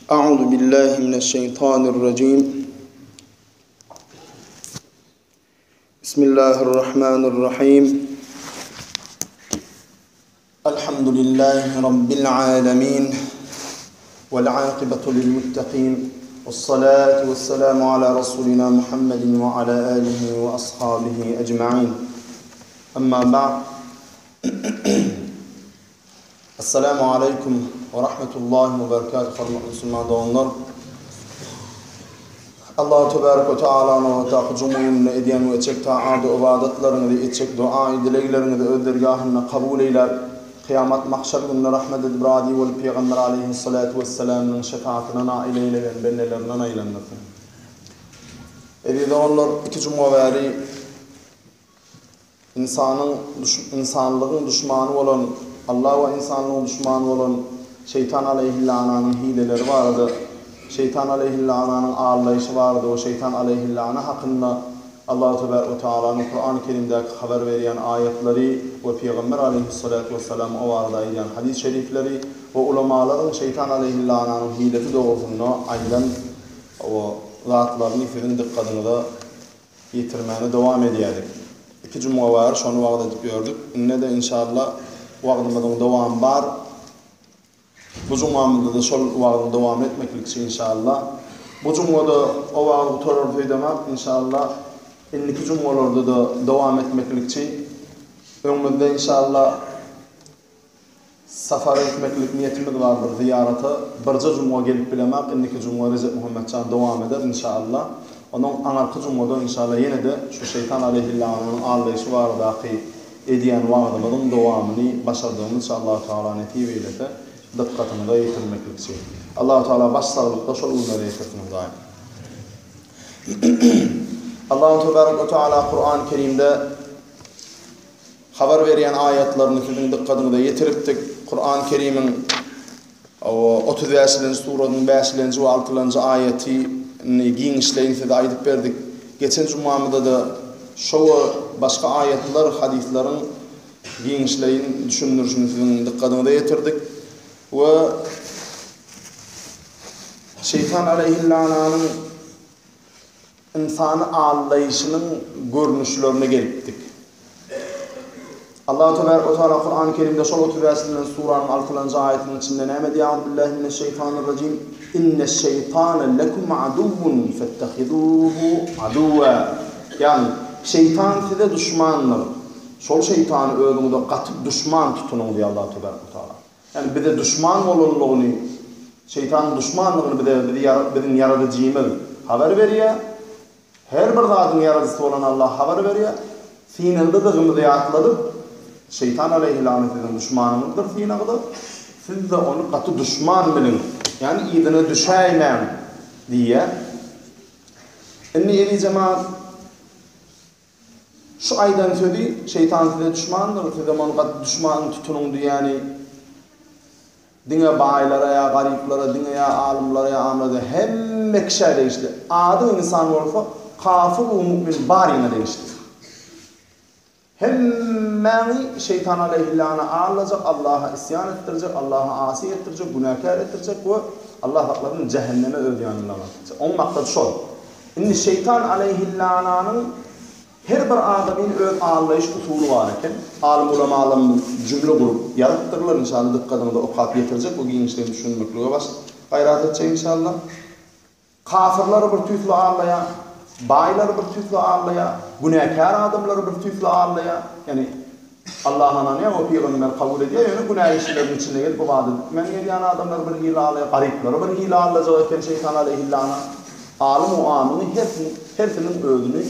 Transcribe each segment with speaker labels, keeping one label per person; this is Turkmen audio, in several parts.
Speaker 1: A'udhu billahi mineşşeytanirracim. Bismillahirrahmanirrahim. Elhamdülillahi rabbil alamin. Vel akibatu lil muttaqin. Vessalatu vesselamu ala rasulina Muhammedin ve ala alihi ve ashabihi ecmaîn. Amma ba'd. Esselamu aleýkum we rahmetullahi we berekatuh hormatly musulman doganlar. Allahu tebarek we taala nobatdaky juma gününde edýän we etjek taat ybadatlaryňyzy, etjek dua dilegleriňizi öz dergahynda kabul eýläp, kyýamat mahşer gününde rahmet edip razy bolup Pygamber aleýhissalatu wessalamyň şefaatyna nail eýlegen bendelerinden aýlandyrsyn. Eziz doganlar, iki juma bäri Ynsanyň, ynsanlygyň duşmany bolan, Alla we ynsanlygyň duşmany bolan Şeýtan aleýhillananyň hileleri barada, Şeýtan aleýhillananyň aldaýşy barada we Şeýtan aleýhillana hakynda Allahu tebarek we tealanyň Kurany Kerimdäki habar berýän aýatlary we Pygamber aleýhissalatu wessalamyň o barada aýdýan hadys şerifleri we ulamalaryň Şeýtan aleýhillananyň hilesi dogrusynda aýdan zatlaryny siziň dykgadyňyza ýetirmäni dowam edýädik. Iki jumga bäri şony wagyz edip ýördük. Indi-de inşalla wagzymyzyň dowamy bar. Bu jumgamyzda-da şol wagzyň dowamyny etmeklikçi inşalla. Bu jumgada o wagyz gutarar öýdemak inşalla. Indiki jumgalarda-da dowam etmeklikçi. Öňümizde inşalla Safara gitmeklik niýetimiz bar bir zyýarata birje jumga gelip bilemak indiki jumga Rejep Muhammetjan dowam eder inşaalla ondan aňarky jumgada inşaalla ýenede şu şeýtan aleýhillananyň aldaýşy baradaky edýän wagzymyzyň dowamyny başardygymyzça Allahu Tagala nesip eýlese dykgatyňyza ýetirmeklikçi Allahu Tagala baş saglykda şol günlere ýetirsin Hudaýym. Allahu Tebarek we Taala Kur'an Kerimde Habar berýän aýatlaryny siziň dykgatyňyza ýetiripdik. Kuran Kerimiň 35-lenji suratynyň bäşilenji we altylanjy aýatyny giňişleýin size aýdyp berdik. Geçen jumamyzda-da şo we başga aýatlar, hadyslaryň giňişleýin düşündirişini siziň dykgatyňyza ýetirdik we Şeýtan aleýhillananyň Ynsany aldaýşynyň görnüşlerine gelipdik. Allahu tebarek we taala Kurany Kerimde şol 35-nji suranyň 6-njy aýatynyň içinde näme diýýär? Auzubillahi mineşşeýtanirrajim. Inneşşeýtane lekum aduwwun fettehizuhu aduwwa. Ýagny, şeýtan size duşmandyr. Şol şeýtany özüňize gaty duşman tutunyň diýýär Allahu tebarek we taala. Ýagny bize duşman bolanlygyny, şeýtanyň duşmandygyny bize bizi biziň Ýaradyjymyz habar berýär. Her bir zadyň Ýaradyjysy bolan Allah habar berýär. Synagdadygymyzy ýatladyp, Şeýtan aleýhilana siziň duşmanyňyzdyr synagda, siz-de ony gaty duşman biliň, ýagny yzyna düşäýmäň diýýär. Indi eziz jemagat, Şu aýdan sözi, Şeýtan size duşmandyr, sizem ony gaty duşman tutunyň diýýäni diňe baýlara ýa garyplara, diňe ýa alymlara ýa amlara däl, hemme kişä degişli. Ady ynsan bolsa, kafir u mu'min baryna degişli. Hemmäňi şeýtan aleýhillana aldajak, Allaha isýan etdirjek, Allaha asy etdirjek, günäkär etdirjek we Allah saklasyn jähenneme öz ýanynda galdyjak. Oň maksady şol. Indi şeýtan aleýhillananyň her bir adamyny öz aldaýyş usuly bar eken. Alym ulamalarymyz jümle gurup ýazypdyrlar, inşallah dykgatyňyza okap ýetirjek we giňişleýin düşünmeklige baş gaýrat etjek inşallah. Kafyrlary bir tüýsli aldaýar, baýlary bir tüýsli aldaýar, günäkär adamlary bir tüýsli aldaýar. Ýagny Allaha ynanýar we pygamberi kabul edýär, ýöne günä işleriň içinde gelip ybadat etmän gelýän adamlary bir hili aldaýar, garyplary bir hili aldajak eken şeýtan aleýhillana. Alym we amyny hersiniň hersiniň özüni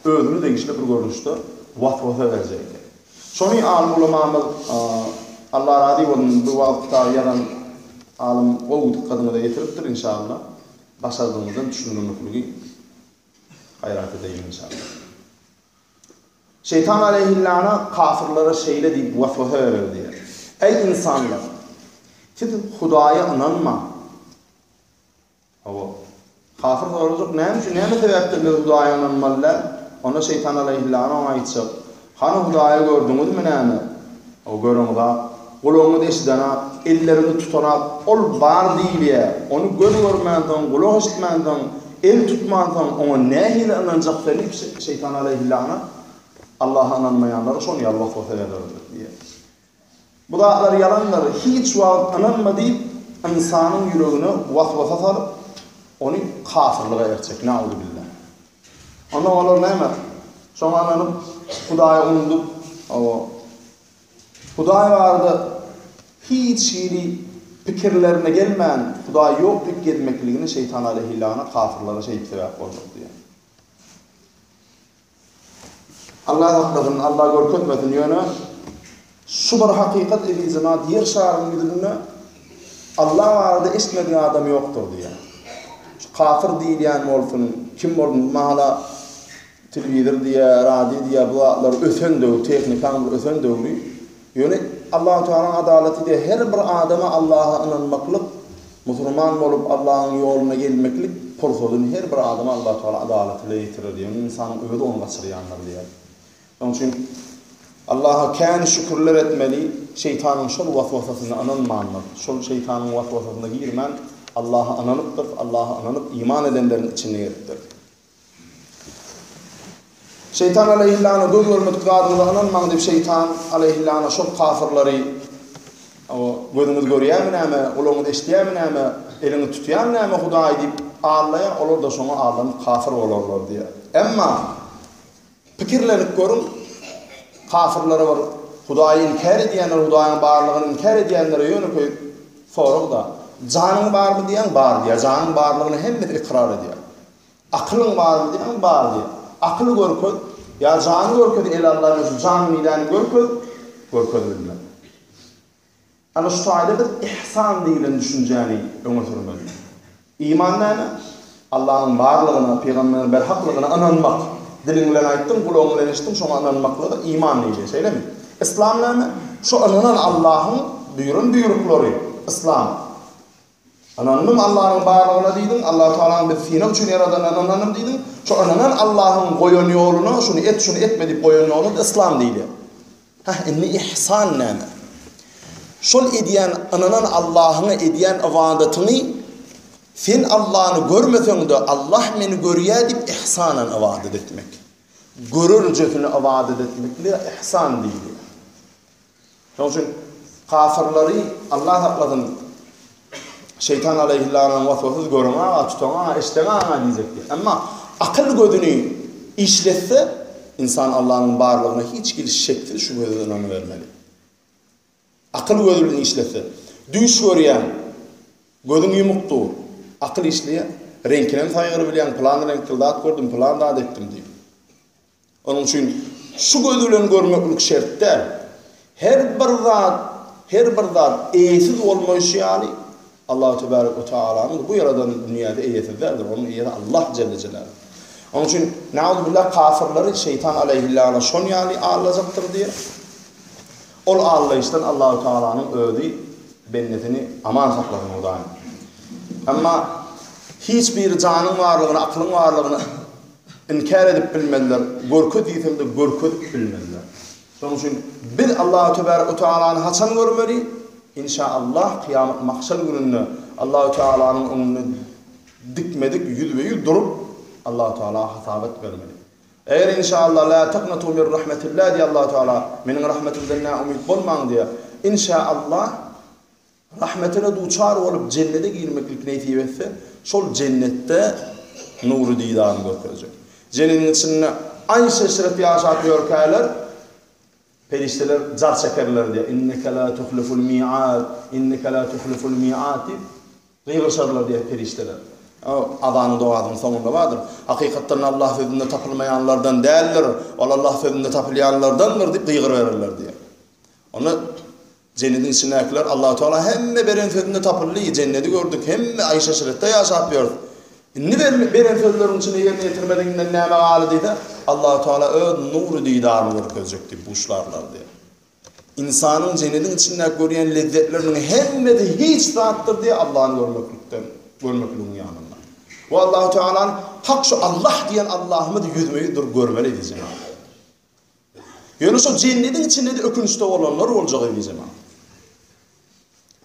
Speaker 1: özüne degişli bir görnüşde waswasa berjek eken. Şony alym ulamamyz Allah razy bolsun bu wagyz kitaby ýazan alym gowy dykgatyňyza ýetiripdir inşallah. Başardygymyzdan düşündirmekligi gaýrat edeýin inşallah. Şeýtan aleýhillana kafyrlara şeýle diýip waswasa berer diýýär. Eý ynsanlar! Siz Hudaýa ynanmaň. Hawa. Kafyr sorajak, näme üçin, näme sebäpden biz Hudaýa ynanmaly däl? Onda şeýtan aleýhillana oňa aýtjak, Hany Hudaýy gördüňizmi näme? Hawa, göreňzak. Gulagyňyz eşidenak, elleriňiz tutanak, ol bar diýilýär. Ony göz görmänsoň, gulak eşitmänsoň, el tutmansoň, oňa nähili ynanjak sen diýip, şeýtan aleýhillana Allaha ynanmaýanlara şony ýaly waswasa berer diýýär. Bu zatlar ýalandyr, hiç wagt ynanma diýip, ynsanyň ýüregine waswasa salyp, ony kafyrlyga ertjek, nauzubillah. Onsoň olar näme? Şoňa ynanyp, Hudaýy unudyp, hawa, Hudaý barada hiç hili pikirlerine gelmän, Hudaý ýok diýip gezmekligini şeýtan aleýhillana kafyrlara şeýdip sebäp boljak diýýär. Allah saklasyn, Allah görkezmesin, ýöne şu bir hakykat eziz jemaat ýer şarynyň ýüzünde Allah barada eşitmedik adam ýokdur diýýär. Şu kafir diýilýän bolsun, kim bolsun, mahala telewizor diýýär, radio diýýär, bu zatlar ösen döwür, tehnikanyň bir ösen döwri. Ýöne Allahu Tealanyň adalaty diýýär, her bir adama Allaha ynanmaklyk Musulman bolup Allahyň ýoluna gelmeklik pursadyny her bir adama Allah Tagala adalaty bilen ýetirer diýen ynsanyň özi ony gaçyrýandyr diýýär. Şonuň üçin Allaha kän şükürler etmeli, şeýtanyň şol waswasasyna ynanmandyr. Şol şeýtanyň waswasasyna girmän Allaha ynanypdyr, Allaha ynanyp iman edenleriň içinde gelipdir. Şeýtan aleýhillana göz görmedik zadyňyza ynanmaň diýip şeýtan aleýhillana şol kafyrlary gözüňiz görýärmi näme, gulagyňyz eşidýärmi näme, eliňiz tutýarmy näme Hudaý diýip aldaýar, olar-da şoňa aldanyp kafyr bolarlar diýýär. Emma pikirlenip görüň, kafyrlara bir Hudaýy inkär edýänler, Hudaýyň barlygyny inkär edýänlere ýönekeý sorag-da, janyň barmy diýýäň, bar diýýär, janyň barlygyny hemmesi ykrar edýär. Akylyň barmy diýýäň, bar diýýär. Akyly görkez, ýa jany görkez, el Alla men şu jan nidäni görkez, görkezibilmez. Ana şu taýda biz ihsan diýlen düşünjäni öňe sürmeli. Iman näme? Allanyň barlygyna, pygamberiň berhaklygyna ynanmak. Diliň bilen aýtdyň, gulagyň bilen eşitdiň, şoňa ynanmaklyga iman diýilýär, şeýlemi? Yslam näme? Şu ynanan Allahyň buýran buýruklary, yslam. Ynandym Allanyň barlygyna diýdiň, Allahu Tagalanyň bizi synag üçin ýaradanyna ynandym diýdiň. Şu ynanan Allahyň goýan ýoluna, şuny et, şuny etme diýip goýan ýoluna yslam diýilýär. Hah, indi ihsan näme? Şol edýän, ynanan Allahyňa edýän ybadatyňy sen Allany görmeseň-de, Allah meni görýär diýip ihsanan ybadat etmek. Görerjesine ybadat etmeklige ihsan diýilýär. Şonuň üçin kafyrlary Allah saklasyn şeýtan aleýhillananyň waswasyz görüň aga, tutaň aga, eşdeň aga diýjek diýýär. Emma akyl gözüni işletse, ynsan Allanyň barlygyna hiç hili şeksiz şübhesiz ynanybermeli. Akyl gözi bilen işletse, düýş görýäň, gözüň ýumuk dur, akyl işleýär, reňkinem saýgarybilýäň, pylan reňkli zat gördüm, pylan zat etdim diýip. Onuň üçin şu göz bilen görmeklik şert däl. Her bir zat, her bir zat eýesiz bolmaýşy ýaly, Allahu tebarek we tealanyň bu ýaradan dünýäsi eýesiz däldir. Onuň eýesi Allah jelle jelaluhu. Onuň üçin nauzubilla kafyrlary şeýtan aleýhillana şon ýaly allajakdyr diýýär. Ol allaýyşdan Allahu tealanyň özi bendesini aman saklasyn Hudaýym. Emma hiç biri janyň barlygyny, aklyň barlygyny Inkär edip bilmezler, görkez diýseň-de görkezip bilmezler. Şonuň üçin biz Allahu tebarek we tealany haçan görmeli? Inşa Allah kyýamat mahşer gününde Allahu tealanyň öňünde dikmedik ýüzbe-ýüz durup Allahu teala hasabat bermeli. Eger inşa Allah la taknatu min rahmetillah diýýär Allahu teala, meniň rahmetimden näumyt bolmaň diýýär. Inşa Allah Rahmetine duçar bolup jennede girmeklik nesip etse, şol jennetde nury didaryny görkezjek. Jennediň içinde aýş-eşret ýaşap ýörkäler, perişdeler jar çekerler diýýär, Inneke la tuhliful mi'ad, inneke la tuhliful mi'ad diýip gygyryşarlar diýýär perişdeler. O azanyň dogasynyň soňunda bardyr. Hakykatdan Allah sözünde tapylmaýanlardan däldir, ol Allah sözünde tapylýanlardandyr diýip gygyrybererler diýýär. Onda Jennediň içindäkiler Allahu Teala hemme beren sözünde tapyldy, jennedi gördük, hemme aýş-eşretde ýaşap ýörüs. Indi beren sözleriň içinde ýerine ýetirmedigiňden näme galdy diýse, Allahu Teala öz nury didaryny görkezjek diýip buşlarlar diýýär. Ynsanyň jennediň içindäki görýän lezzetleriniň hemmesi hiç zatdyr diýýär Allahny görmeklikden, görmekligiň ýanynda. We Allahu Tealany hak şu Allah diýen Allahymyzy ýüzme-ýüz durup görmeli eziz jemagat. Ýöne şol jennediň içinde-de ökünçde bolanlar boljak eziz jemagat.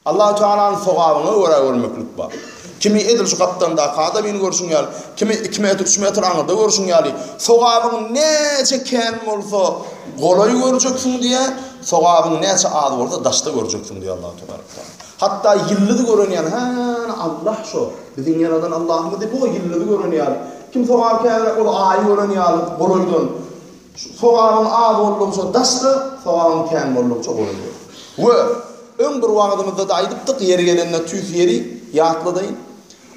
Speaker 1: Allahu Tealany sogabyňa görä görmeklik bar. Kimi edil şu gapdaldaky adamyny görşüň ýaly, kimi iki metr, üç metr aňyrda görşüň ýaly, sogabyň näçe kän bolsa golaý görjeksiň diýýär, sogabyň näçe az bolsa daşda görjeksiň diýýär Allahu Tebarek Teala. Hatda ýyldyzy gören ýaly, hä, Allah şo, biziň ýaradan Allahymyz diýip, o ýyldyzy gören ýaly. Kim sogaby känräk bolsa aýy gören ýaly golaýdan. Sogabyň az boldugyça daşda, sogabyň kän boldugyça golaýda. We öň bir wagyzymyzda-da aýdypdyk, ýeri gelende tüýs ýeri ýatladaýyn.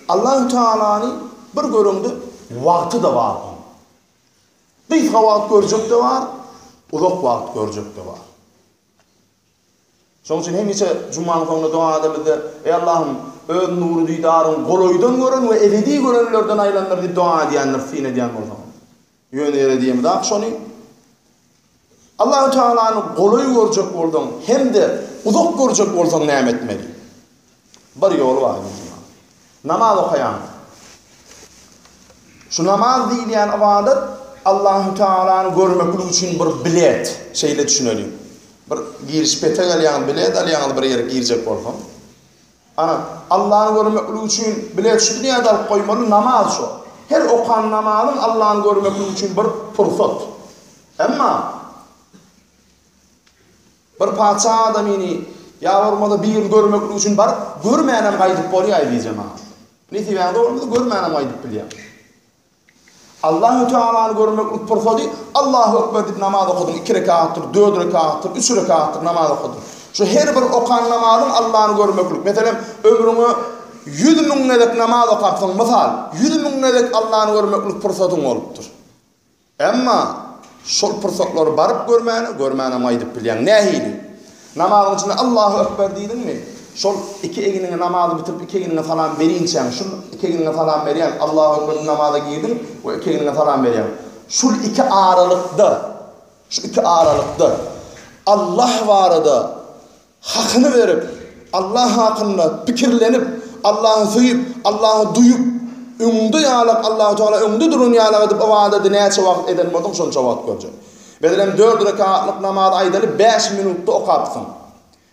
Speaker 1: Allahü Tealany bir göreňde wagty-da bar onuň. Gysga wagt görjek-de bar, uzak wagt görjek-de bar. Şonuň üçin hemişe jumanyň soňunda doga edemizde, Eý Allahym, öz nury didaryňy golaýdan gören we ebedi görenlerden aýlandyr diýip doga edýändir, syn edýän bolsaňyz. Ýöne ýere diýemizak şony. Allahu Tealany golaý görjek bolsaň hem-de uzak görjek bolsaň näme etmeli? Bir ýoly bar musulman. Namaz okaýaň. Şu namaz diýilýän ybadat Allahu Tealany görmeklik üçin bir bilet, şeýle düşüneliň. Bir giriş petek alýaňyz, bilet alýaňyz bir ýere girjek bolsaň. Ana, Allany görmeklik üçin bilet şu dünýäde alyp goýmaly namaz şo. Her okan namazyň Allany görmeklik üçin bir pursat. Emma bir patyşa adamyny ýa bolmasa birini görmeklik üçin baryp, görmänem gaýdyp bolýar eziz jemagat. Nesibäňde bolmasa görmänem gaýdyp bilýäň. Allahü Tealany görmeklik pursady Allahu Ekber diýip namaz okadyň, iki rekagatdyr, dört rekagatdyr, üç rekagatdyr namaz okadyň. Şu her bir okan namazyň Allany görmeklik. Meselem, ömrüňe 100 müň gezek namaz okapsyň, mysal, 100 müň gezek Allany görmeklik pursatyň bolupdyr. Emma şol pursatlary baryp görmäne, görmänem gaýdyp bilýäň. Nähili? Namazyň içinde Allahu Ekber diýdiňmi, şol iki egniňe namazy bitirip iki egniňe salam berinçäň, şul iki egniňe salam berýäň, Allahu Ekber diýip namaza girdiň we iki egniňe salam berýäň. Şul iki aralykda, şu iki aralykda Allah barada Hakyny berip, Allah hakynda pikirlenip, Allahy söýüp, Allahy duýup, öňüňde ýalak Allahu Teala öňüňde duran ýalak edip ybadaty näçe wagt eden bolsaň şonça wagt görjek. Meselem dört rekatlyk namazy aýdaly bäş minutda okapsyň.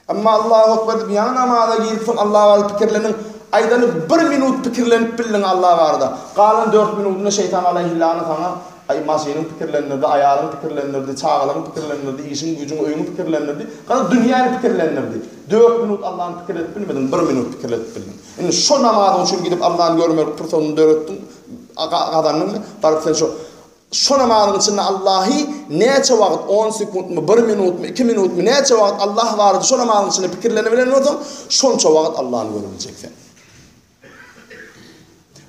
Speaker 1: Emma Allahu Ekber diýip ýaňy namaza giripsiň Allah barada pikirleniň aýdaly bir minut pikirlenip bildiň Allah barada. Galan dört minutynda şeýtan alaýhillana saňa Aý, maşynyň pikirlendirdi, aýalyň pikirlendirdi, çagalaryň pikirlendirdi, işiň-güýjüň, öýüňi pikirlendirdi. Garaz, dünýäni pikirlendirdi. Dört minut Allany pikir edip bilmediň, bir minut pikir edip bildiň. Indi şo namazyň üçin gidip Allany görmelik pursatyny döretdiň, gazandyňmy? Baryp sen şo şo namazyň içinde Allahy näçe wagt, on sekuntmy, bir minutmy, iki minutmy, näçe wagt Allah barada şo namazyň içinde pikirlenibilen bolsaň, şonça wagt Allany görübiljek sen.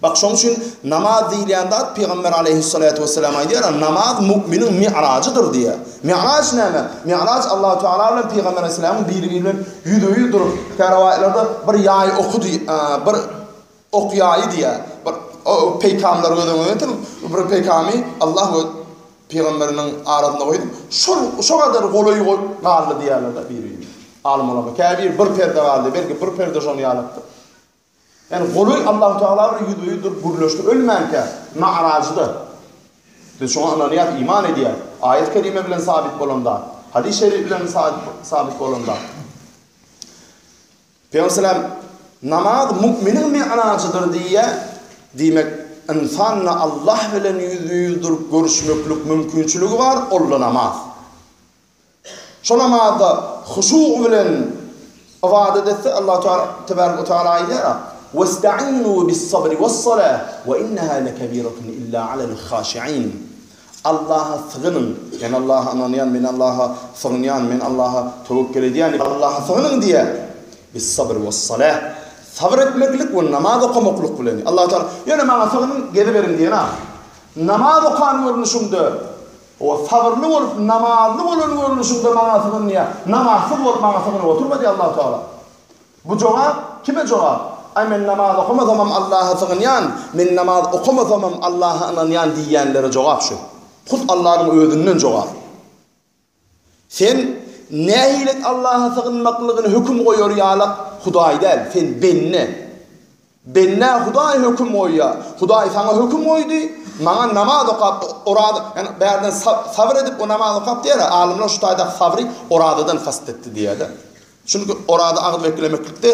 Speaker 1: Bak şoň üçin namaz diýilýän zat Pygamber aleýhissalatu wessalam aýdýar, namaz mu'miniň mi'rajydyr diýýär. Mi'raj näme? Mi'raj Allahu Teala bilen Pygamber aleýhissalamyň biri-biri bilen ýüzbe-ýüz durup, kärowaýatlarda bir ýaý oky diý, bir ok ýaýy diýýär. Bir peýkamlary göz öňüne getiriň, bir peýkamy Allah we Pygamberiniň arasynda goýup, şol şo gadar golaý galdy diýýärler-de biri-birine. Alym ulama. Käbiri bir perde galdy, belki bir perde şony ýalypdyr. Ýagny golaý Allahu Teala bilen ýüzbe-ýüz durup gürleşdi ölmänkä, Ma'rajda. Biz şoňa ynanýas, iman edýäs. Aýat kerime bilen sabit bolan zat. Hadys şerif bilen sabit bolan zat. Pygamber sallam namaz mu'miniň mi'rajydyr diýýär. Diýmek, ynsanda Allah bilen ýüzbe-ýüz durup görüşmeklik mümkinçiligi bar, ol-da namaz. Şo namazda huşu bilen ybadat etse, Allah tebarek we teala aýdýar, Westa'inu bis-sabri was-salah we innaha lekebiratun illa alel-haşi'in. Allaha sygynyň, men Allaha ynanýan, men Allaha sygynýan, men Allaha töwekgel edýän diýip Allaha sygynyň diýýär. Bis-sabri was-salah. Sabyr etmeklik we namaz okamaklyk bilen. Allah Teala ýöne maňa sygynyň, geziberiň diýenok. Namaz okan görnüşiňde O sabyrly bolup, namazly bolan görnüşiňde maňa sygyn diýýär. Namazsyz bolup maňa sygynyp oturma diýýär Allahu Tagala. Bu jogap kime jogap? Aý men namaz okamasamam Allaha sygynýan, men namaz okamasamam Allaha ynanýan diýýänlere jogap şu. Hut Allanyň özünden jogap. Sen nähili Allaha sygynmaklygyny höküm goýar ýalak Hudaý däl, sen bende. Bendä Hudaý höküm goýýar. Hudaý saňa höküm goýdy, maňa namaz okap, oraza, ýagny bärden sabyr edip o namaz okap diýýär, alymlar şu taýdaky sabry orazadan kast etdi diýýärler. Çünki oraza agyz beklemeklikde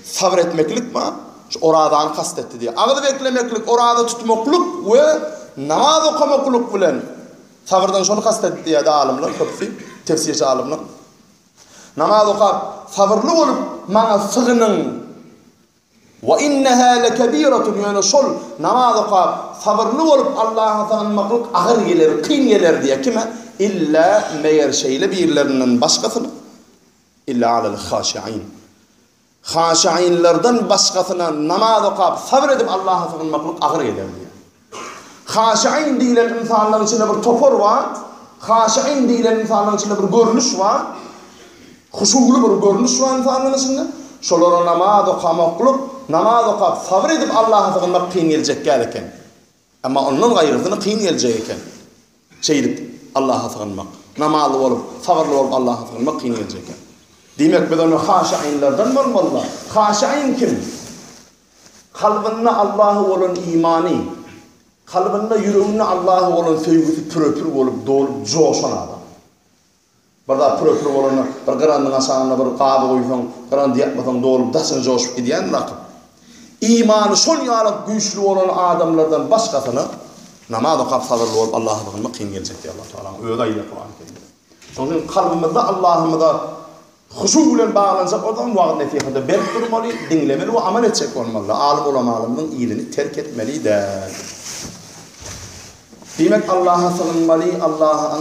Speaker 1: sabyr etmeklik bar. Şu orazany kast etdi diýýär. Agyz beklemeklik, oraza tutmaklyk we namaz okamaklyk bilen sabyrdan şony kast etdi diýýär alymlar köpüsi, tefsirçi alymlar. Namaz okap, sabyrly bolup maňa sygynyň. Wa inneha lekebiratun ýöne şol namaz okap, sabyrly bolup Allaha sygynmaklyk agyr geler, kyn geler diýýär. Kime? Illa meger şeýle birlerinden başgasyna. Illa alel haşiin. Haşiinlerden başgasyna namaz okap, sabyr edip Allaha sygynmaklyk agyr geler diýýär. Haşiin diýlen ynsanlaryň içinde bir topar bar. Haşiin diýlen ynsanlaryň içinde bir görnüş bar. Huşuly bir görnüş bar ynsanlaryň içinde. Şolara namaz okamaklyk, namaz okap, sabyr edip Allaha sygynmak kyn geljek däl eken. Emma ondan gaýrysyny kyn geljek eken. Şeýdip Allaha sygynmak, namazly bolup, sabyrly bolup Allaha sygynmak kyn geljek eken. Diýmek biz onda haşiinlerden bolmaly-da. Haşiin kim? Kalbynda Allaha bolan imany, kalbynda, ýüreginde Allaha bolan söýgüsi püre-pür bolup, dolup, joşan adam. Bir zat püre-pür bolanda, bir gyrandyň aşagynda bir gaby goýsaň, gyrandy ýakmasaň dolup, daşyna joşup gidýändir akyp. Imany şol ýaly güýçli bolan adamlardan başgasyna namaz okap sabyrly bolup Allaha sygynmak kyn geljek diýýär Allah Tagalaň özi aýdýar Kurany Kerimde. Şonuň üçin kalbymyzda Allahymyza Huşu bilen baglanjak bolsaň wagyz-nesihada berk durmaly, diňlemeli we amal etjek bolmaly. Alym-ulamalarymyzyň yzyny terk etmeli däl. Diýmek Allaha sygynmaly, Allaha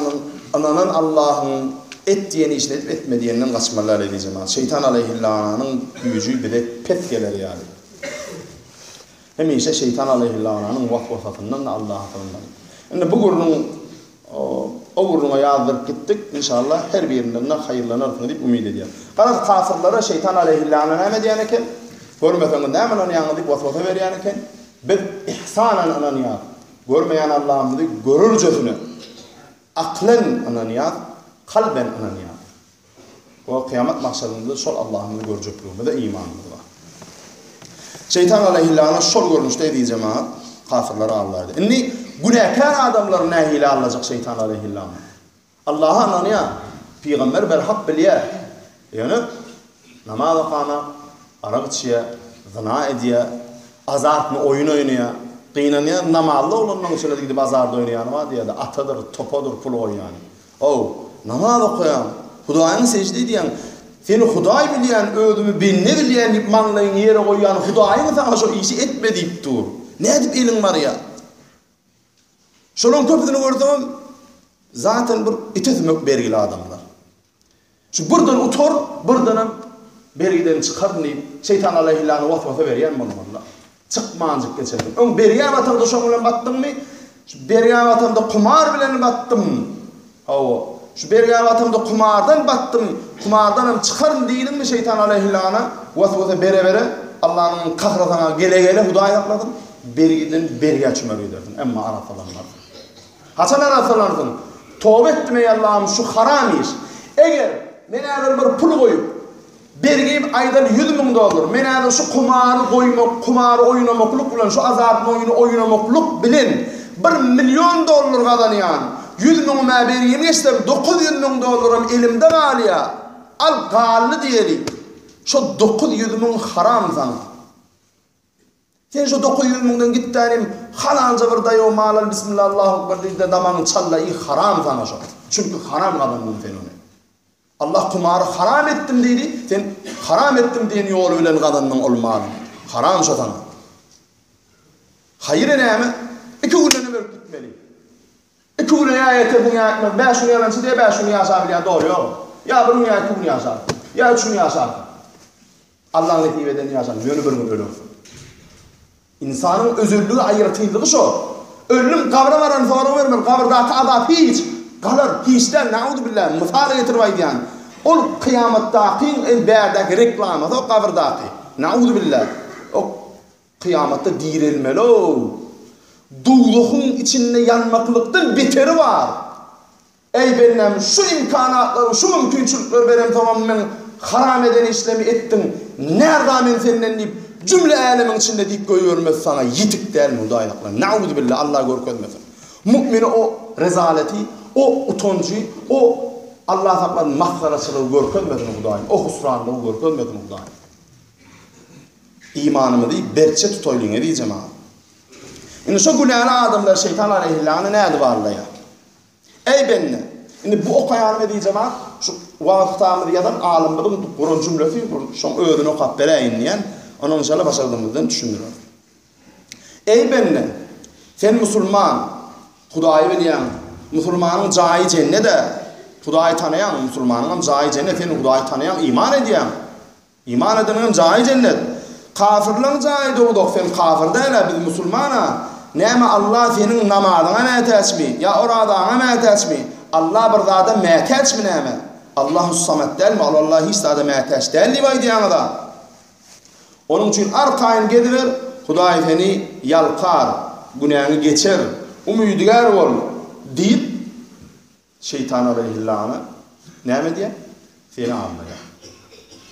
Speaker 1: ynanan Allahyň et diýen işini edip, etme diýeninden gaçmaly däl eziz jemagat. Şeýtan aleýhillananyň güýji bize pes geler ýaly. Hemişe şeýtan aleýhillananyň was-wasasyndan-da Allaha sygynmaly. Indi bu gürrüň O gürrüňe ýazdyryp gitdik. Inşallah her birinden-de haýyrlanarsyňyz diýip umyt edýän. Garaz kafyrlara şeýtan aleýhillana näme diýen eken? Görmeseňiz näme ynanýaňyz diýip waswasa berýän eken. Biz ihsanan ynanýas. Görmeýän Allahymyzy görerjesine aklen ynanýas, kalben ynanýas. We kyýamat magşarynda şol Allahymyzy görjekligimize imanymyz bar. Şeýtan aleýhillana şol görnüşde eziz jemagat kafyrlary aldardy. Indi günäkär adamlary nähili aldajak şeýtan aleýhillana? Allaha ynanýar, pygamber berhak bilýär. Ýöne namaz okanak, arak içýär, zyna edýär, azartny oýun oýnaýar. Gynanýar, namazly oglanlaryň içinde gidip azart oýnaýany bar diýýär-de, atadyr, topadyr pul goýýany. Haw, namaz okaýaň, Hudaýyňa sežde edýäň, seni Hudaý bilýän, özümi bende bilýän diýip maňlaýyňy ýere goýýan Hudaýyň saňa şo işi etme diýip dur. Nädip eliň barýar? Şolaryň köpüsini görseňem, zaten bir ite sümek bergili adamlar. Şu birden utar, birdenem bergiden çykaryn diýip, şeýtan alaýhylany waswasa berýän bolmaly-da. Çykmanjyk geçersiň. Öň bergä batarda şoň bilen batdyňmy? Şu bergä batamda kumar bilen batdym. Hawa. Şu bergä batamda kumardan batdym, kumardanam çykaryn diýdiňmi şeýtan alaýhylana waswasa bere-bere, Allanyň kahry saňa gele-gele Hudaý saklasyn, bergiden bergä çümer gidersiň, emma arassalanmarsyň. Haçan arassalanarsyň? Toba etdim eý Allahym şu haram iş. Eger men häzir bir pul goýup, bergim aýdaly 100000 dollar, men häzir şu kumary goýmak, kumary oýnamaklyk bilen, şu azartny oýny oýnamaklyk bilen bir million dollar gazanýan, 100 müňüm-ä bergimi geçsem, 900 müň dollaram elimde galýar. Al galdy diýeli. Şo 900 müň haram saňa. Sen şu 900 müňden gitdänim halalja bir daýaw mal al bismillah Allahu ekber diýde damagyňy çalla i haram saňa şo. Çünki haram gazandyň sen ony. Allah kumary haram etdim diýdi, sen haram etdim diýen ýoly bilen gazandyň ol maly. Haram şo saňa. Haýyry näme? Iki günden ölüp gitmeli. Iki güne ýa ýetersiň ýa ýetmez. Bäş gün ýalançy diýe bäş gün ýaşa bilýän dogry ýok. Ýa bir gün ýa iki gün ýaşarsyň. Ýa üç gün ýaşarsyň. Allaň nesip edenini ýaşarsyň, ýöne bir gün ölersiň. Ynsanyň özelligi, aýratynlygy şo. Öldüm, gabra baran sorag bermeli, gabyrdaky azap hiç, galar, hiç däl, nauzubilla, mysal getirip aýdýan. Ol kyýamatdakyň en bärdäki reklamasy o gabyrdaky. Nauzubilla. O kyýamatda direlmeli-ow. Dowzahyň içinde ýanmaklykdan beteri bar. Eý bendäm, şu imkanatlary, şu mümkinçilikleri beremsoňam meň haram eden işlerimi etdiň, närza men senden diýip, jümle älemiň içinde diýip goýbermesi saňa ýetik dälmi Hudaý saklasyn, nauzubilla, Allah görkezmesin. Mu'mine o rezaleti, o utanjy, o. Allah saklasyn masgaraçylygy görkezmesin Hudaýym, o husranlygy görkezmesin Hudaýym. Imanymyzy berkje tutaýlyň eziz jemagat. Indi şo günäli adamlar şeýtan aleýhillany nädip aldaýar? Eý bende! Indi bu okaýanym eziz jemagat, şu wagyz kitabymyzy ýazan alymymyzyň guran jümlesi, şoň özüni okap beräýin diýen, onam inşallah başardygymyzdan düşündireris. Eý bende! Sen musulman, Hudaýy bilýäň, musulmanyň jaýy jennede, Hudaýy tanaýaň, musulmanyňam jaýy jennet, sen Hudaýy tanaýaň, iman edýäň. Iman edeniňem jaýy jennet. Kafyrlaň jaýy dowzah, sen kafyr däl-ä, biz musulman-a. Näme Allah seniň namazyňa mätäçmi, ýa orazaňa mätäçmi? Allah bir zada mätäçmi näme? Allahus-Samet dälmi? Ol Allah hiç zada mätäç däl diýip aýdýaňyz-a. Onuň üçin arkaýyn geziber, Hudaý seni ýalkar, günäňi geçer, umydygär bol diýip, şeýtan aleýhillana näme edýär? Seni aldaýar.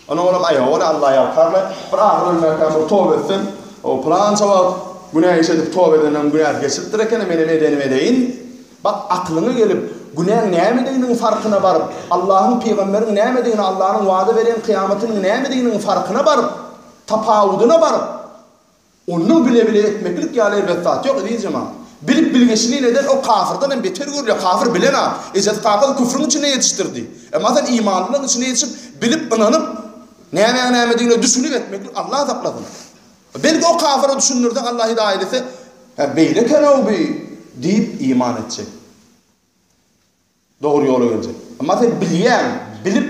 Speaker 1: Onuň olam aý howala Alla ýalkarla, bir ahyr ölmänkäm bir toba etsem, o pylança wagt günä iş edip toba edenem günäsi geçilipdir ekeni, menem edenimi edeýin. Bak, aklyňa gelip, günäň nämediginiň farkyna baryp, Allahyň, pygamberiň nämedigini, Allanyň wada beren kyýamatynyň nämediginiň farkyna baryp, tapawudyna baryp, ondan bile-bile etmeklik ýaly erbet zat ýok, eziz jemagat. Bilip bilgeşlin eden o kafyrdan hem beter görülýär. Kafyr bilen-a, ejesi kakasy küfrüň içinde ýetişdirdi. Emma sen imanlylygyň içinde ýetişip, bilip, ynanyp, nämäň nämedigine düşünip etmeklik Allah saklasyn. Belki o kafyra düşündirseň Allah hidaýat etse, Hä beýle eken-ow bi diýip iman etjek. Dogry ýola geljek. Emma sen bilýäň, bilip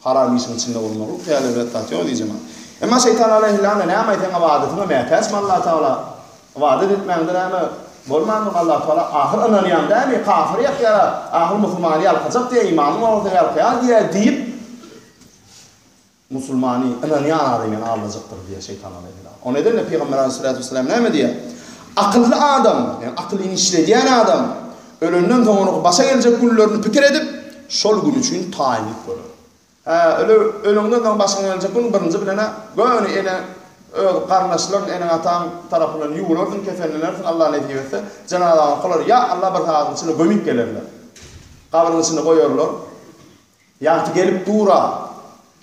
Speaker 1: haram işiň içinde bolmaklyk ýaly erbet zat ýok diýjemä. Emma şeýtan aleýhillana näme aýtsaň ybadatyňa mätäçmi Allah Tagala? Ybadat etmäňde näme bolmandyr Allah Tagala ahyr ynanýaň dämi kafyry ýakýara ahyr musulmany ýalkajak diýýär imanyň bolsa ýalkaýar diýýär diýip Musulmany, ynanýan adamy aldajakdyr diýýär şeýtan aleýhissalam. Ony edende Pygamber aleýhissalatu wessalam näme diýýär? Akylly adam, ýagny akylyny işledýän adam ölenden soň onuň başa geljek günlerini pikir edip, şol gün üçin taýynlyk görer. Hä, öle, öleňden soň başyňa geljek gün birinji bilen-ä göni ene öz garyndaşlaryň, eneň-ataň tarapyndan ýuwularsyň, kefenlenersiň, Allah nesip etse, jenazaňy okalar, ýa Allah bir sagadyň içinde gömüp gelerler. Gabryň içinde goýarlar. Ýagty gelip dur-a.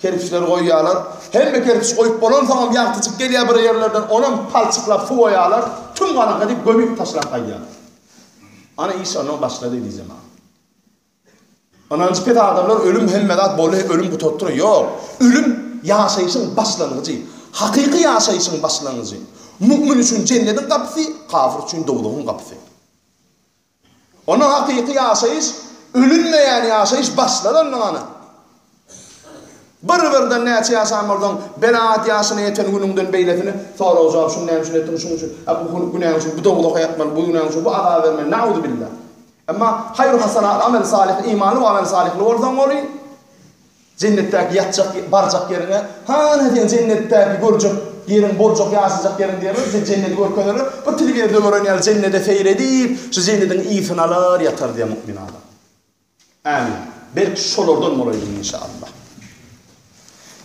Speaker 1: Kerpiçleri goýýarlar. Hemme kerpiç goýup bolansoňam ýagtyjyk gelýär bir ýerlerden, onam palçyklap suwaýarlar, tüm garaňky edip gömüp taşlap gaýdýarlar. Ana iş ondan başlady diýjem a. Ynanjy pes adamlar ölüm hemme zat boldy, ölüm gutartdyr. Ýok. Ölüm ýaşaýşyň başlangyjy. Hakyky ýaşaýşyň başlangyjy. Mu'min üçin jennediň gapysy, kafir üçin dowzahyň gapysy. Onda hakyky ýaşaýyş, ölünmeýän ýaşaýyş başlar onda ana. Bir-birden näçe ýaşan bolsaň, belaat ýaşyna ýeten günüňden beýlesine sorag-jogap, şuny näme üçin etdiň, şunuň üçin, a bu günäň üçin bu dowzaha ýatmaly, bu günäň üçin bu azaba bermeli, nauzubilla. Emma haýru-hasanat, amel salyh, imanly we amel salyhly bolsaň welin, Jennetdäki ýatjak, barjak ýeriňe, Hany seň jennetdäki görjek ýeriň, boljak, ýaşajak ýeriň diýerler, size jenneti görkezerler. Bir telewizorda gören ýaly jennede seýr edip, şu jennediň ysyny alar ýatar diýýär mu'min adam. Ämin. Belki şolardan bolaýlyň inşallah.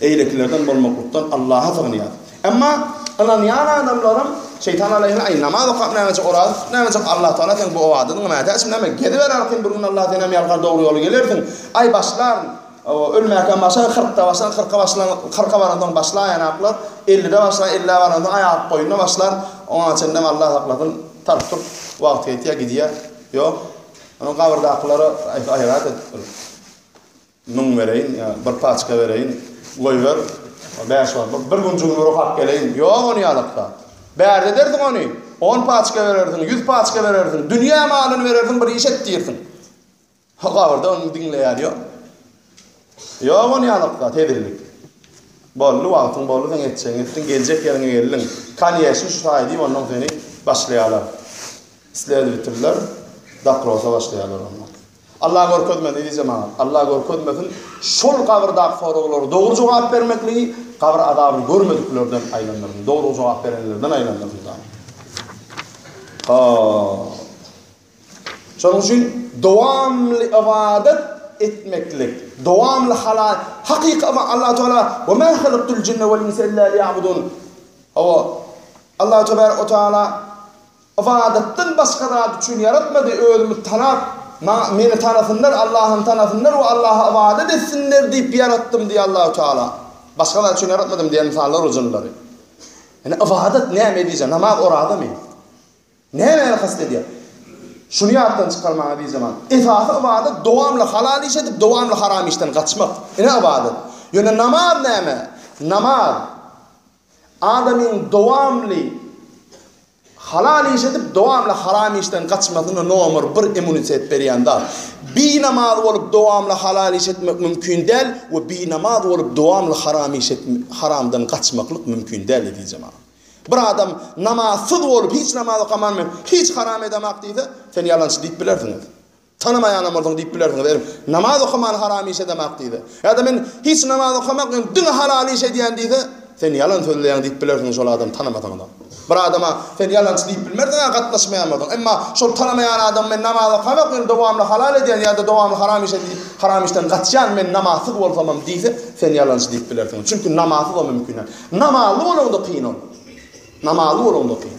Speaker 1: Eýlekilerden bolmaklykdan Allaha sygynýas. Emma ynanýan adamlaram şeýtan aleýhine aý namaz okap näme oraza tutup näme Allah Taala seň bu ybadatyňa mätäçmi näme geziber arkaýyn bir gün Allah senem ýalkar dogry ýola gelersiň. Aý başlaryn ölmäkäm başlar kyrkda başlar kyrka başlan kyrka baransoň başlaýanaklar ellide başlar ellä baransoň aý alyp goýunda başlar oňa çenlem Allah saklasyn tarp turp wagty ýetýär gidýär ýok onuň gabyrdakylara aýrat edip Müň bereýin ýa bir paçka bereýin, goýber, bäş wagt, bir günjügini bir okap geleýin. Ýok ony ýalak zat. Bärde edersiň ony. On paçka berersiň, ýüz paçka berersiň, dünýä malyny berersiň, bir iş et diýersiň. Gabyrda ony diňleýän ýok. Ýok ony ýalak zat, hezillik. Boldy, wagtyň boldy, sen etjegiňi etdiň, geljek ýeriňe geldiň. Konýeçni şu taýy diýip, onnoň seni başlaýarlar. Sledowatiller doprosa başlaýarlar onnoň. Allah görkezmesin eziz jemagat, Allah görkezmesin şol gabyrdaky soraglara dogry jogap bermekligi gabyr azabyny görmediklerden aýlandyrsyn, dogry jogap berenlerden aýlandyrsyn Hudaý. Hop. Şonuň üçin dowamly ybadat etmeklik, dowamly halal, hakyky Allah Teala we ma halaktul jinne wal insa illa liýabudun. Hawa. Allah Tebaraka Teala Ybadatdan başga zat üçin ýaratmady, özümizi tanap, Maňa, Meni tanasynlar, Allahym tanasynlar we Allaha ybadat etsinler diýip ýaratdym diýýär Allahu Teala. Başga zat üçin ýaratmadym diýen ynsanlar o jynlary. Ýani ybadat näme diýjek? Namaz orazamy? Nämäni kast edýär? Şuny ýatdan çykarmaň eziz jemat. Esasy ybadat dowamly halal iş edip, dowamly haram işden gaçmak. Ine ybadat. Ýöne namaz näme? Namaz adamyň dowamly halal iş edip, dowamly haram işden gaçmasyna nomer bir immunitet berýän zat. Binamaz bolup dowamly halal iş etmek mümkin däl we binamaz bolup dowamly haram iş haramdan gaçmaklyk mümkin däl eziz jemat. Bir adam namazsyz bolup, hiç namaz okaman men hiç haram edemak diýse, sen ýalançy diýip bilersiňiz. Tanamaýanam bolsaň diýip bilersiňiz. Eger namaz okaman haram iş edemak diýse, ýa-da men hiç namaz okamak, men diňe halal iş edýän diýse, sen ýalan sözleýäň diýip bilersiňiz şol adamy tanamasaňam. Bir adama sen ýalançy diýip bilmersiň-ä gatnaşmaýan bolsaň. Emma şol tanamaýan adam men namaz okamak, men dowamly halal edýän ýa-da dowamly haram iş edýän, haram işden gaçýan men namazsyz bolsamam diýse, sen ýalançy diýip bilersiňiz. Çünki namazsyz o mümkin däl. Namazly bolaňda kyn ol. Namazly bolaňda kyn.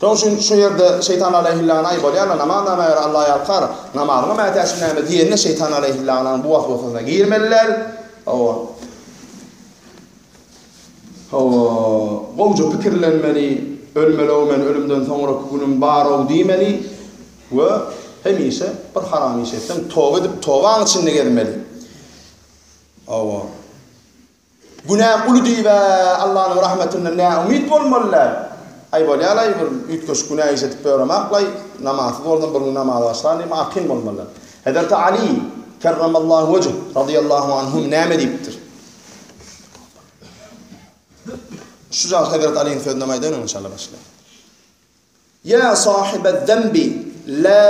Speaker 1: Şonuň üçin şu ýerde şeýtan aleýhillana aý bolýar-la, namaz nämä ýarar, Alla ýalkar, namazyňa mätäçim näme diýende şeýtan aleýhillananyň bu waswasasyna girmeli däl. Hawa. Hawa, gowja pikirlenmeli, ölmeli-ow men, ölümden soňraky günüm bar-ow diýmeli we hemişe bir haram iş etseň toba edip, tobaň içinde gezmeli. Hawa. Günäm uly diýib-ä Allanyň rahmetinden näumyt bolmaly däl. Aý bolýa-laý bir üýtgeşik günä iş edip ýöremak-laý, namazsyz bolsam bir gün namaza başlaryn diýip arkaýyn bolmaly däl. Hezreti Aly, kerremallahu wejh, razyýallahu anhum näme diýipdir? Şujagaz Hezreti Alyň sözünem aýdaýyn öň inşallah başlaýyn. Ýa sahibe'z-zenbi la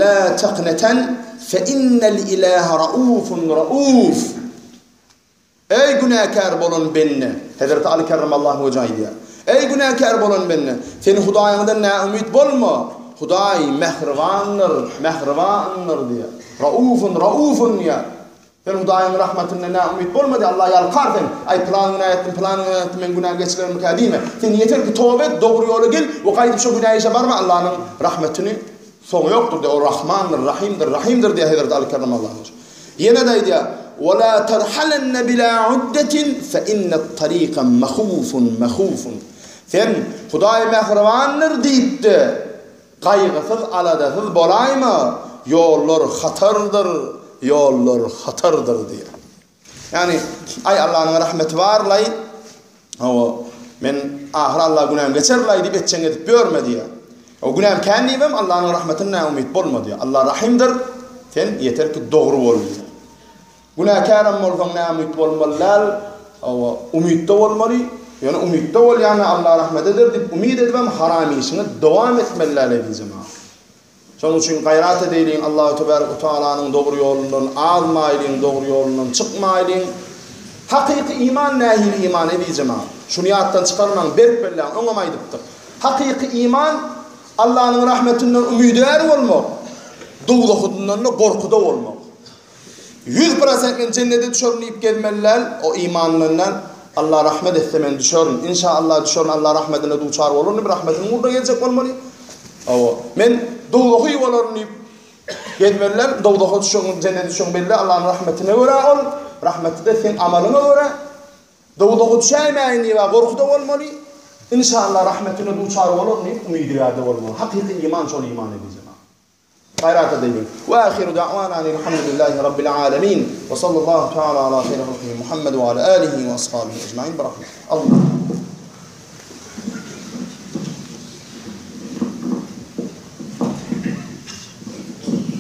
Speaker 1: la taqneten fe innel ilahe raufun rauf. Eý günäkär bolan bende, Hezreti Aly kerremallahu wejhe aýdýar. Eý günäkär bolan bende, sen Hudaýyňdan näumyt bolma. Hudaý mähribandyr, mähribandyr diýýär. Raufun, raufun diýýär. Sen Hudaýyň rahmatyndan näumyt bolma diý, Allah ýalkar sen. Aý pylan günä etdim, pylan günä etdim, meň günäm geçilermikä diýme. Sen ýeter ki toba et, dogry ýola gel we gaýdyp şo günä işe barma, Allanyň rahmetyny soňy ýokdur diý, ol Rahmandyr, Rahymdyr, Rahymdyr diýýär Hezreti Aly kerremallahu wejh. Ýene-de aýdýar, Wa la terhalenne bila uddetin fe innet tarika mahufun mahufun. Sen Hudaý mähribandyr diýip-de, Gaýgysyz, aladasyz bolaýma, ýollar hatardyr, ýollar hatardyr diýýär. Ýagny, aý Allanyň rahmeti bar-laý, hawa, men ahyry Alla günäm geçer-laý diýip etjeňi edip ýörme diýýär. Hawa, günäm kän diýibem Allanyň rahmetine näumyt bolma diýýär. Alla rahymdyr, sen ýeter ki dogry bol diýýär. Günäkärem bolsaň näumyt bolmaly däl, hawa, umytda bolmaly, ýöne umytda bolýana Alla rahmet eder diýip umyt edibem haram işiňi dowam etmeli däl eziz jemagat. Şonuň üçin gaýrat edeýliň Allahu tebarek we taalanyň dogry ýolundan azmaýlyň, dogry ýolundan çykmaýlyň. Hakyky iman nähili iman eziz jemagat? Şuny ýatdan çykarmaň, berk belläň, öňem aýdypdyk. Hakyky iman Allanyň rahmetinden umydär bolmak, dowzahyndan-da gorkuda bolmak. 100% men jennede düşerin diýip gezmeli däl, o imandan däl. Allah rahmet etse men düşerin. Inşa Allah düşerin, Allah rahmetine duçar bolaryn diýip rahmetiniň ugruna gezjek bolmaly. Hawa, men dowzahy bolaryn diýip gezmeli däl. Dowzaha düşegiň, jennete düşegiň belli, Allah'yň rahmetine görä ol. Rahmeti-de seň amalyňa görä. Dowzaha düşäýmäýin diýip gorkuda bolmaly. Inşa Allah rahmetine duçar bolaryn diýip umydygärde bolmaly. Hakyky iman şol iman ediji. Gaýrat edeýliň. We ahiru da'wana anilhamdülillahi rabbil alemin. We sallallahu taala ala haýri halkihi Muhammed we ala alihi we ashabihi ecmaîn bi rahmet. Allah.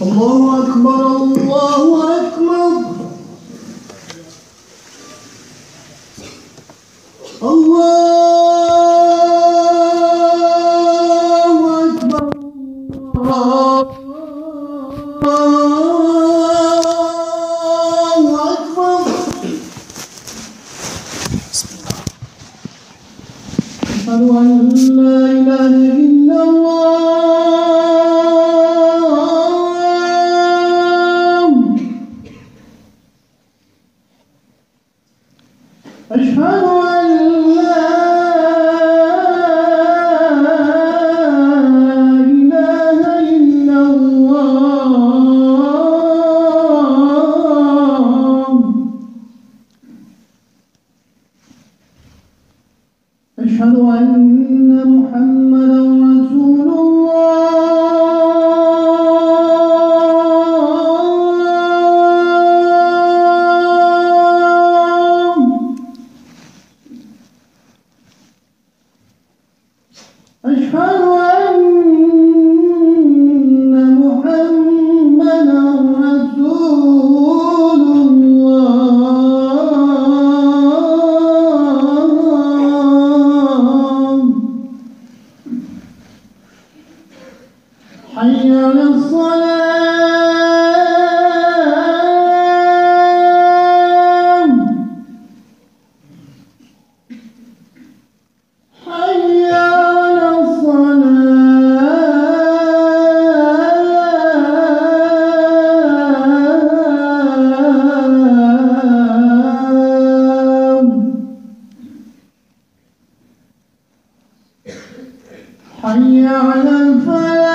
Speaker 2: Allahu akbar Allahu akbar. Allahu akbar Allahu akbar. Eşhedü en la ilahe illallah. Eşhedü en la ilahe illallah. Eşhedü enne Muhammeden Resulullah. Eşhedü enne Muhammeden Resulullah. Hayy alel-salah. Hayy alel-salah. Hayy alel-falah.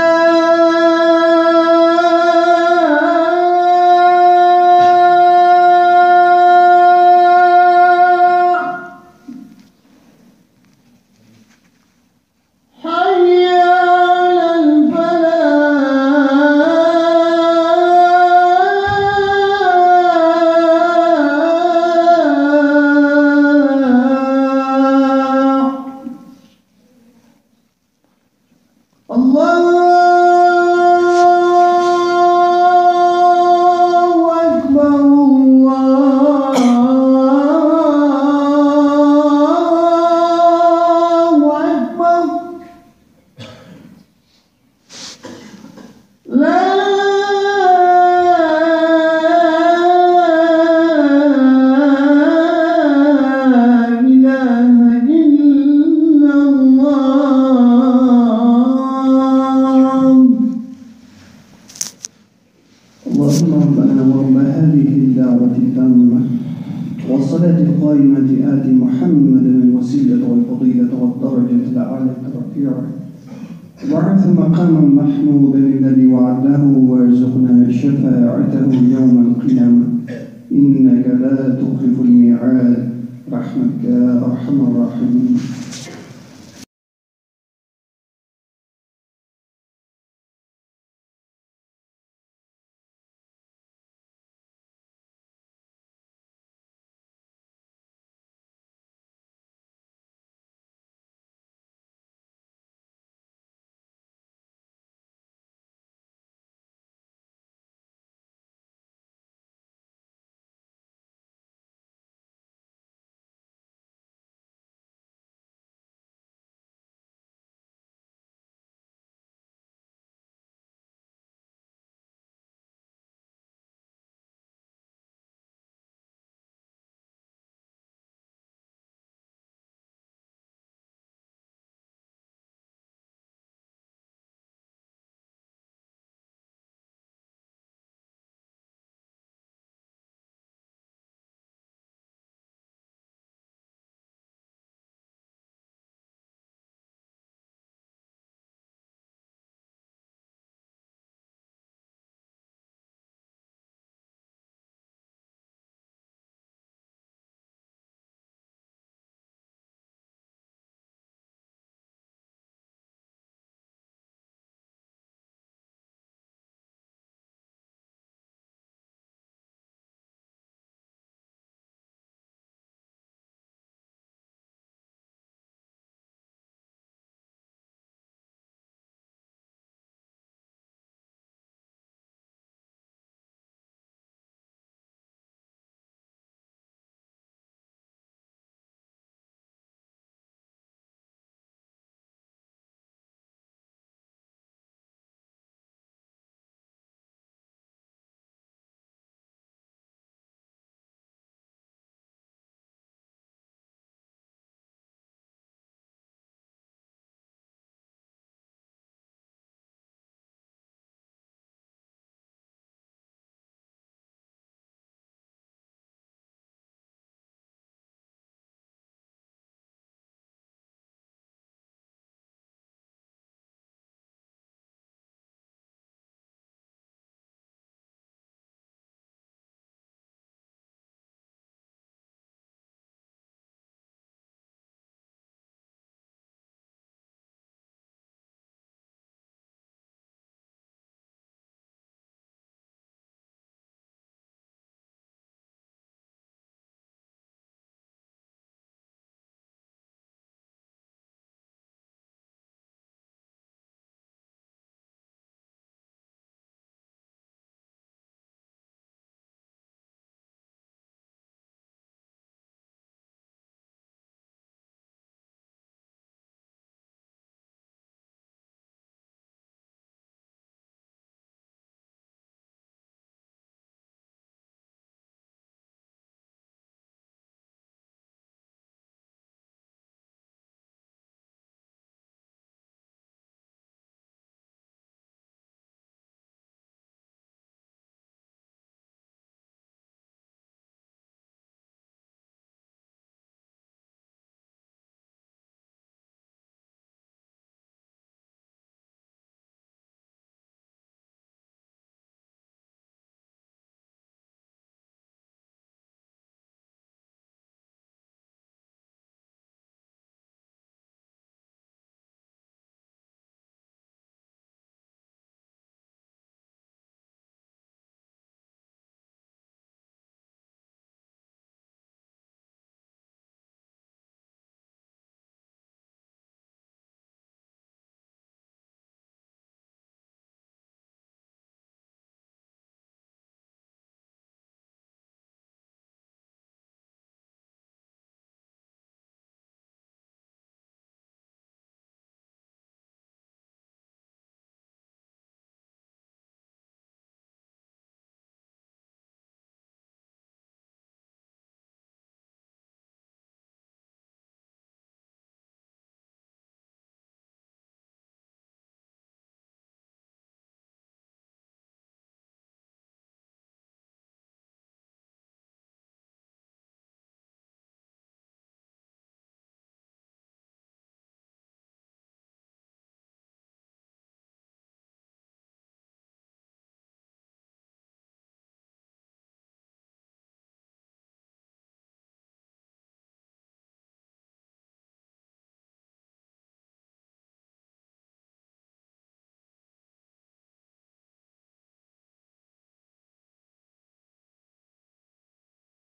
Speaker 2: Hayy alel-falah. Allahu Ekber, Allahu Ekber. La ilahe illallah.
Speaker 3: اللهم ربنا ورب هذه الدعوة التامة والصلاة القائمة آت محمدا الوسيلة والفضيلة والدرجة العالية الرفيعة وبعث مقاما محمودا الذي وعدناه وارزقنا شفاعته يوم القيامة إنك لا تخلف الميعاد رحمتك يا أرحم الراحمين.